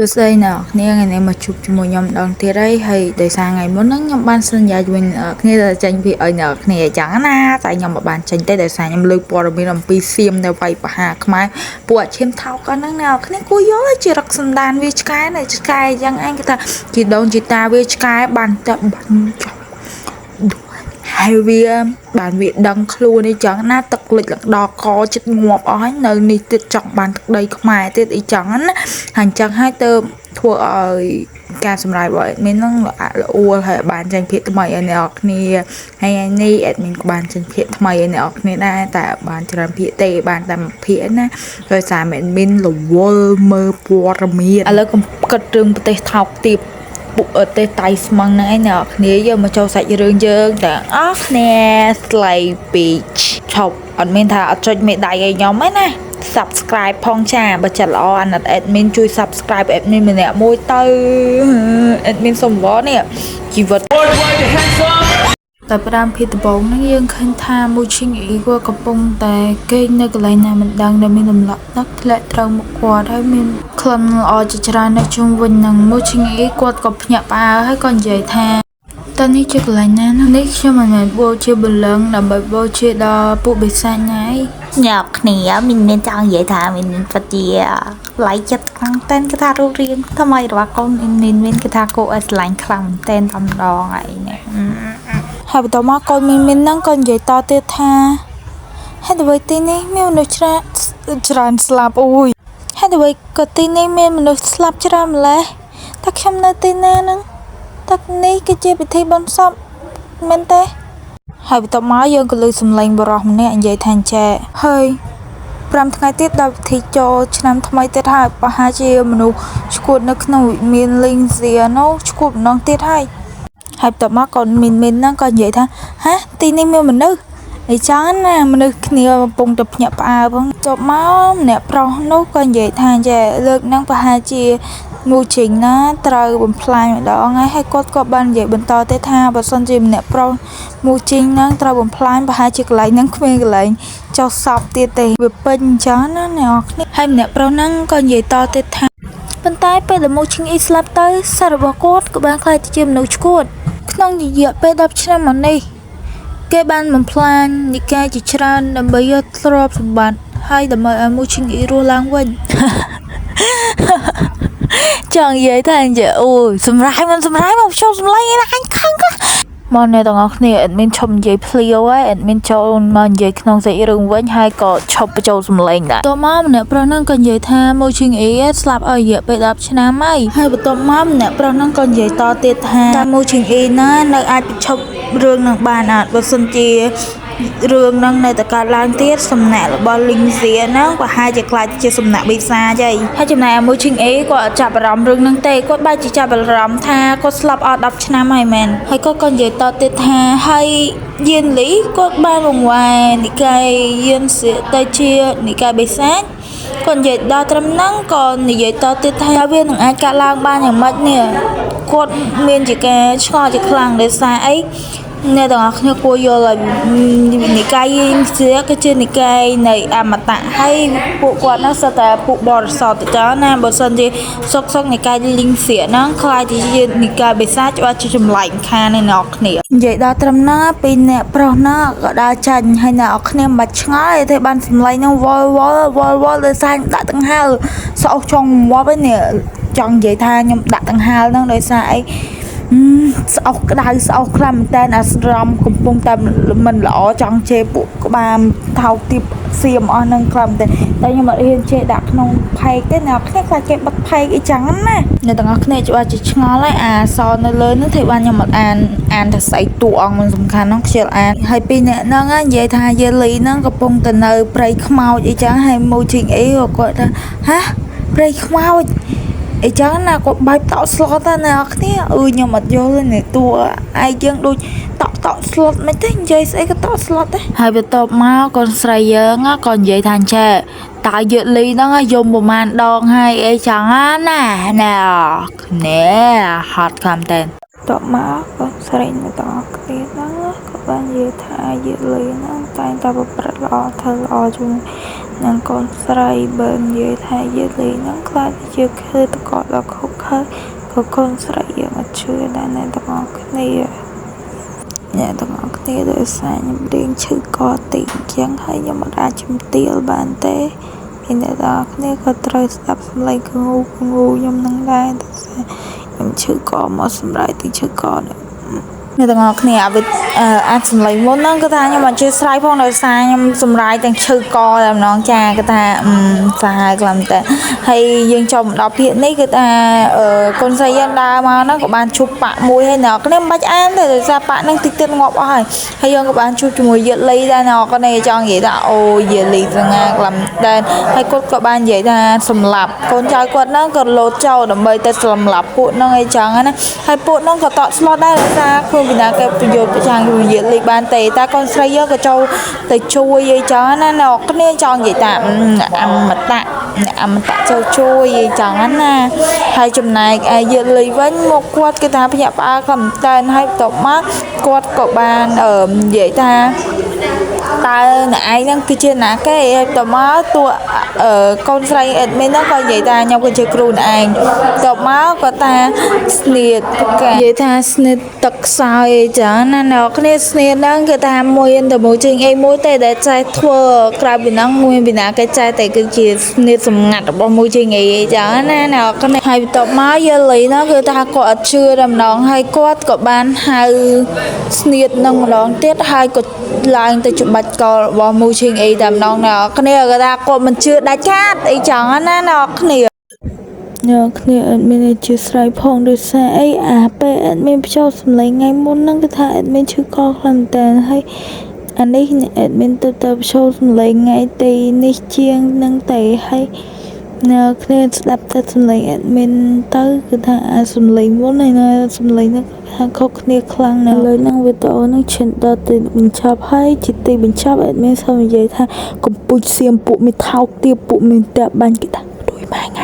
សួស្តីអ្នកនរគ្នាថ្ងៃនេះមកជួបជាមួយខ្ញុំម្ដងទៀតហើយហើយដោយសារថ្ងៃមុនហ្នឹងខ្ញុំបានសន្យាជាមួយអ្នកនរគ្នាថាចេញពីឲ្យអ្នកនរគ្នាអញ្ចឹងណាតែខ្ញុំមិនបានចេញទេដោយសារខ្ញុំលើកព័ត៌មានអំពីសៀមនៅវាយប្រហារខ្មែរពួកអាឈាមថោកហ្នឹងអ្នកនរគ្នាគួរយល់ជារឹកសន្តានវាឆ្កែនៅឆ្កែអញ្ចឹងឯងគេថាជាដូនជាតាវាឆ្កែបានតែបាញ់ចុះហើយវាបានវាដឹងខ្លួនអីចឹងណាទឹកលិចឡើងដល់កចិត្តងាប់អស់ហើយនៅនេះទៀតចង់បានទឹកដីខ្មែរទៀតអីចឹងណាហើយអញ្ចឹងហើយទៅធ្វើឲ្យការសម្រាយរបស់ admin ហ្នឹងល្អល្អួលហើយបានចេញភាគថ្មីឲ្យអ្នកនរគ្នាហើយថ្ងៃនេះ admin ក៏បានចេញភាគថ្មីឲ្យអ្នកនរគ្នាដែរតែបានច្រើនភាគទេបានតែមួយភាគណាដោយសារ admin រវល់មើលព័ត៌មានឥឡូវកុំគិតរឿងប្រទេសថោកទាប ពួកប្រទេសតៃស្មឹងហ្នឹងឯងអ្នកនរគ្នាយកមកចូលសាច់រឿងយើងទាំងអស់គ្នា Slay Beach ឈប់អត់មានថាអត់ចុចមេដៃឲ្យខ្ញុំទេណា Subscribe ផងចាបើចិត្តល្អអាណិត admin ជួយ Subscribe admin ម្នាក់មួយទៅ admin សុំវនេះជីវិត តែផ្ដើមពីដំបូងហ្នឹងយើងឃើញថាមូឈីងអ៊ីគាត់កំពុងតែគេងនៅកន្លែងណាមិនដឹងដែលមានរំលក់ទឹកធ្លាក់ត្រូវមុខគាត់ហើយមានក្លិនល្អជាច្រើននៅជុំវិញហ្នឹងមូឈីងអ៊ីគាត់ក៏ភ្ញាក់ផ្អើលហើយក៏និយាយថាតើនេះជាកន្លែងណានោះនេះខ្ញុំមិនមែនបូជាបលឹងដើម្បីបូជាដល់ពួកបិសាចណាឯង ញាប់គ្នាមានមានចង់និយាយថាមានពិតជាឡៃចិត្តខ្លាំងតែនគេថារូបរាងថ្មីរបស់កូនមានមានគេថាគួរឲ្យស្រឡាញ់ខ្លាំងមែនតែនតែម្ដងហើយនេះ ហើយបន្តមកកូនមីនមីនហ្នឹងក៏និយាយតទៀតថាហេតុអ្វីទីនេះមានមនុស្សច្រើនច្រើនស្លាប់អូយហេតុអ្វីក៏ទីនេះមានមនុស្សស្លាប់ច្រើនម្ល៉េះតើខ្ញុំនៅទីណាហ្នឹងតើនេះគឺជាពិធីបុណ្យសពមែនទេហើយបន្ទាប់មកយើងក៏ឮសំឡេងបុរសម្នាក់និយាយថាអញ្ចេះហើយ5ថ្ងៃទៀតដល់ពិធីចូលឆ្នាំថ្មីទៀតហើយប្រហែលជាមនុស្សឈួតនៅក្នុងវិមានលីងសៀនោះឈួតម្ដងទៀតហើយ ហើយបន្ទាប់មកកូនមីនមីនហ្នឹងក៏និយាយថាហាទីនេះមានមនុស្សអីចឹងណាមនុស្សគ្នាកំពុងតែភ្ញាក់ផ្អើលផងចប់មកម្នាក់ប្រុសនោះក៏និយាយថាចេះលើកហ្នឹងប្រហែលជាមូជីងណាត្រូវបំផ្លាញម្ដងហើយហើយគាត់ក៏បាននិយាយបន្តទៀតថាបើសិនជាម្នាក់ប្រុសមូជីងហ្នឹងត្រូវបំផ្លាញប្រហែលជាកន្លែងហ្នឹងគ្មានកន្លែងចុះសពទៀតទេវាពេញអញ្ចឹងណាអ្នកនរគ្នាហើយម្នាក់ប្រុសហ្នឹងក៏និយាយតទៀតថាប៉ុន្តែពេលដែលមូឈិងអ៊ីស្លាប់ទៅសាររបស់គាត់ក៏បានក្លាយទៅជាមនុស្សឈួត ក្នុងរយៈពេល10ឆ្នាំមកនេះគេបានបំផ្លាញនិកាយជាច្រើនដើម្បីយកទ្រព្យសម្បត្តិហើយដើម្បីឲ្យមូឈិងអ៊ីរស់ឡើងវិញ ចង់និយាយថាអញ្ចឹងអូយសម្រាយមិនសម្រាយមកចូលសម្លេងឯណាអញខឹងខ្លះមកអ្នកទាំងអស់គ្នា admin ឈប់និយាយភ្លាវហើយ admin ចូលមកនិយាយក្នុងសាច់រឿងវិញហើយក៏ឈប់បញ្ចូលសម្លេងដែរតមកម្នាក់ប្រុសហ្នឹងក៏និយាយថាមូឈិងអ៊ីស្លាប់អស់រយៈពេល10ឆ្នាំហើយហើយបន្ទាប់មកម្នាក់ប្រុសហ្នឹងក៏និយាយតទៀតថាតើមូឈិងអ៊ីណានៅអាចបញ្ឈប់រឿងហ្នឹងបានអត់បើសិនជារឿងហ្នឹងនៅតែកើតឡើងទៀតសំណាក់របស់លីងសៀហ្នឹងប្រហែលជាក្លាយទៅជាសំណាក់បិសាចហើយហើយចំណែកអាមួយឈិងអេគាត់អត់ចាប់អារម្មណ៍រឿងហ្នឹងទេគាត់បែរជាចាប់អារម្មណ៍ថាគាត់ស្លាប់អស់10ឆ្នាំហើយមែនហើយគាត់ក៏និយាយតទៀតថាហើយយានលីគាត់បានបង្វែរនិកាយយានសៀទៅជានិកាយបិសាចគាត់និយាយដល់ត្រឹមហ្នឹងក៏និយាយតទៀតថាវានឹងអាចកើតឡើងបានយ៉ាងម៉េចនេះគាត់មានជាការឆ្ងល់ជាខ្លាំងដោយសារអីអ្នកទាំងអស់គ្នាគួរយល់ឲ្យនិកាយយេងសៀគឺជានិកាយនៃអមតៈហើយពួកគាត់ហ្នឹងសុទ្ធតែពួកបរិសុទ្ធទៅចាណាបើសិនជាសុកសុកនិកាយលីងសៀហ្នឹងក្លាយទៅជានិកាយបិសាចច្បាស់ជាចម្លែកខានឯអ្នកគ្នានិយាយដល់ត្រឹមហ្នឹងពីអ្នកប្រុសហ្នឹងក៏ដើរចាញ់ហើយអ្នកគ្នាមិនបាច់ឆ្ងល់ទេបានសម្លេងហ្នឹងវល់វល់វល់វល់ដោយសារដាក់ដង្ហើសោកចង់ងាប់ឯនេះចង់និយាយថាខ្ញុំដាក់ដង្ហើហ្នឹងដោយសារអីស្អុះក្តៅស្អុះខ្លាំងមែនតើអាស្រមកំពុងតែមិនល្អចង់ជេរពួកក្បាលថោកទីបសៀមអស់ហ្នឹងខ្លាំងមែនតើតែខ្ញុំអត់ហ៊ានជេរដាក់ក្នុងផែកទេអ្នកគ្នាខ្លាចគេបិទផែកអីចឹងណាអ្នកទាំងអស់គ្នាច្បាស់ជាឆ្ងល់ហើយអាសនៅលើហ្នឹងធ្វើបានខ្ញុំអត់អានអានថាស្អីតួអង្គមិនសំខាន់ហ្នឹងខ្ជិលអានហើយពីអ្នកហ្នឹងនិយាយថាយេលីហ្នឹងកំពុងតែនៅព្រៃខ្មោចអីចឹងហើយមូជីងអីក៏គាត់ថាហាព្រៃខ្មោចអីចឹងណាគាត់បែបតក់ស្លុតណាអ្នកគ្នាអឺខ្ញុំអត់យល់ទេនេះតួឯងយើងដូចតក់តក់ស្លុតមិនទេនិយាយស្អីក៏តក់ស្លុតដែរហើយបន្ទាប់មកកូនស្រីយើងក៏និយាយថាចេះតើយឺលីហ្នឹងយំប្រហែលដងហើយអីចឹងណាណែគ្នាហត់ខ្លាំងតែ តបមកកូនស្រីអ្នកទាំងអស់គ្នាហ្នឹងក៏បាននិយាយថាយាលីហ្នឹងតែងតែប្រព្រឹត្តល្អធ្វើល្អជាមួយនឹងកូនស្រីបើនិយាយថាយាលីហ្នឹងក្លាយទៅជាឃាតករដ៏ឃោរឃៅក៏កូនស្រីយើងអត់ជឿដែរអ្នកទាំងអស់គ្នាអ្នកទាំងអស់គ្នាដោយសារខ្ញុំរៀងឈឺកតិចអញ្ចឹងហើយខ្ញុំមិនអាចជំទាវបានទេហើយអ្នកទាំងអស់គ្នាក៏ត្រូវស្ដាប់សំឡេងកងូកងូខ្ញុំនឹងដែរដោយសារខ្ញុំឈឺកមកសម្រាប់ទៅឈឺកនេះអ្នកទាំងអស់គ្នាអាវិអាចសម្លេងមុនហ្នឹងគឺថាខ្ញុំអត់ជឿស្រ័យផងដោយសារខ្ញុំសម្រាយទាំងឈឺកតែម្ដងចាគឺថាអឺសាហាវខ្លាំងតែហើយយើងចូលមកដល់ភាគនេះគឺថាកូនស្រីយើងដើរមកហ្នឹងក៏បានជួបប៉ាក់មួយហើយអ្នកគ្នាមិនបាច់អានទេដោយសារប៉ាក់ហ្នឹងតិចទៀតងាប់អស់ហើយហើយយើងក៏បានជួបជាមួយយាលីដែរអ្នកគ្នាចង់និយាយថាអូយាលីសងាខ្លាំងតែហើយគាត់ក៏បាននិយាយថាសម្លាប់កូនចៅគាត់ហ្នឹងក៏លោតចូលដើម្បីទៅសម្លាប់ពួកហ្នឹងអីចឹងណាហើយពួកហ្នឹងក៏តក់ស្លុតដែរដោយសារខ្លួនពីណាគេប្រយុទ្ធប្រឆាំងជាមួយយាលីបានទេតែកូនស្រីយើងក៏ចូលទៅជួយអីចឹងណាអ្នកគ្នាចង់និយាយថាអមតៈអមតៈចូលជួយអីចឹងណាហើយចំណែកឯយាលីវិញមកគាត់គេថាភ្ញាក់ផ្អើលក៏មិនតែនហើយបន្ទាប់មកគាត់ក៏បាននិយាយថាតើអ្នកឯងហ្នឹងគឺជាណាគេហើយតមកតួកូនស្រី admin ហ្នឹងក៏និយាយថាខ្ញុំគឺជាគ្រូអ្នកឯងតមកក៏ថាស្នៀតគេនិយាយថាស្នៀតទឹកខ្សោយអីចឹងណាអ្នកគ្នាស្នៀតហ្នឹងគឺថាមួយទៅមួយជើងអីមួយទេដែលចេះធ្វើក្រៅពីហ្នឹងមួយពីណាគេចេះតែគឺជាស្នៀតសម្ងាត់របស់មួយជើងអីអីចឹងណាអ្នកគ្នាហើយបន្ទាប់មកយាលីហ្នឹងគឺថាគាត់អត់ជឿតែម្ដងហើយគាត់ក៏បានហៅស្នៀតហ្នឹងម្ដងទៀតហើយក៏ឡើងទៅច្បាច់ករបស់មូឈីងអីតែម្ដងអ្នកគ្នាគាត់ថាគាត់មិនជឿដាច់ខាតអីចឹងណាអ្នកគ្នាអ្នកគ្នាអត់មានអធិស្ឋានផងដោយសារអីអាពេលអត់មានបញ្ចូលសម្លេងថ្ងៃមុនហ្នឹងគឺថាអត់មានឈឺកខ្លាំងតែហើយអានេះ admin ទៅបញ្ចូលសម្លេងថ្ងៃទីនេះជាងនឹងទេហើយអ្នកគ្នាស្ដាប់តែសម្លេង admin ទៅគឺថាអាសម្លេងមុនហើយណាសម្លេងហ្នឹងថាខុសគ្នាខ្លាំងណាស់ឥឡូវហ្នឹងវីដេអូហ្នឹងឈានដល់ទីបញ្ចប់ហើយជាទីបញ្ចប់ admin សូមនិយាយថាកំពូចសៀមពួកមានថោកទាបពួកមានតែបាញ់គេថាដូចម៉ែថ្ងៃ